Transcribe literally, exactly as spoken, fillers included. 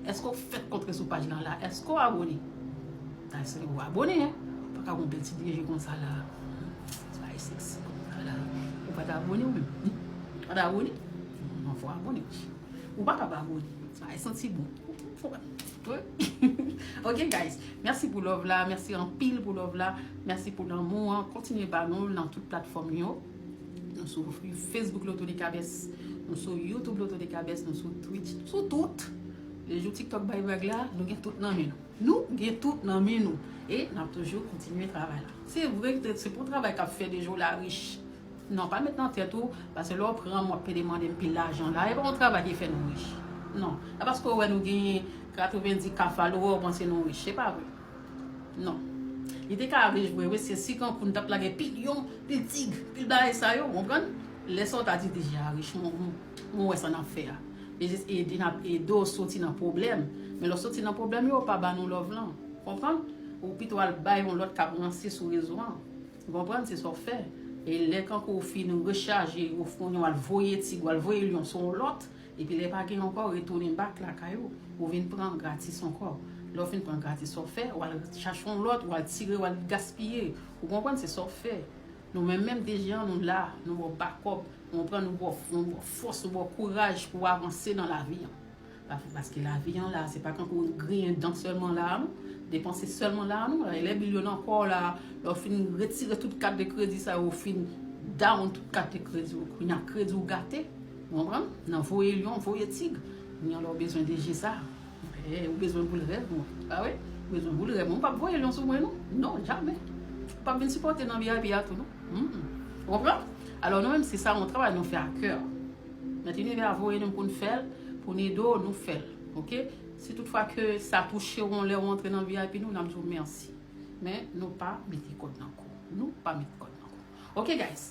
Èske w fèk kontre sou paj lan la? Èske w abone? Sa se ou abone, hein? Ou pa ka gon bèl ti D J konsa la. Sa e seksi konsa la. Ou pa t abone ou menm? Ou pa t abone? Non, fò abone. Ou pa ka pa abone. Sa e santi bon. Fò pa. Ok, guys. Mèsi pou love la. Mèsi anpil pou love la. Mèsi pou lanmou an. Kontinye ba nou l nan tout platfòm yo. Nou sou Facebook Loto de Kabès. Nou sou YouTube Loto de Kabès. Nou sou Twitch. Sou tout. Lejou TikTok bay vag la, nou gen tout nan men nou. Nou gen tout nan men nou. E n ap toujou kontinye travay la. Se vre, se pou travay k ap fè de jou la rich. Non, pa met nan tèt ou, paske lè w pran m, w ap pede mande m pil lajan la. E pa yon travay ki fè nou rich. Non. A paske w wè nou genyen katrevenndis ka follower, w panse nou rich. Se pa vre. Non. Li te ka rich vre, wi, se si kankou n t ap lage pil lyon, pil tig, pil bagay sa yo, w konprann? Lè sa w ta di deja rich, mwen, mwen, mwen wè sa n ap fè a. E jis ede n ap ede w soti nan pwoblèm. Men lè w soti nan pwoblèm yo, w pa ba nou love lan. Konprann? Ou pito al bay yon lòt k ap ranse sou rezo an. Ou konprann? Se sa w fè. E lè kankou w fin rechaje, ou founen, w al voye tig, w al voye lyon sou yon lòt, epi lè pa gen ankò, retounen back lakay ou. Ou vin pran gratis ankò. Lè w fin pran gratis, sa w fè, w al chache yon lòt, w al tire, w al gaspiye. Ou konprann? Se sa w fè. Nou menm, menm deja, nou la, nou ba w bakòp, nou pran, nou ba w, nou ba w fòs, nou ba w kouraj pou w avanse nan lavi an. Pa-, paske lavi an la, se pa kankou griyen dan sèlman la, non. Depanse sèlman la, non. E lè bil yo nan kò w la, lè w fin retire tout kat de kredi sa yo, w fin down tout kat de kredi yo. Kounye a kredi w gate, w konprann? Nan voye lyon, voye tig. Kounye a lè w bezwen de je sa. Eh, ou bezwen boul rèv mwen. Pa vre? Ou bezwen boul rèv mwen. Ou p ap voye lyon sou mwen, non? Non, jamè. Ou p ap vin sipòte nan V I P a tou, non? Hmm. Ou konprann? Alò, nou menm, se sa, yon travay nou fè a kè. Mèt Inivè a voye nou pou n fè l, pou n ede w, nou fè l. Oke? Si toutfwa ke sa touche w, lè w antre nan V I P nou, n ap di w mèsi. Men, nou pa mete kòd nan kou. Nou pa mete kòd nan kou. Oke, guys?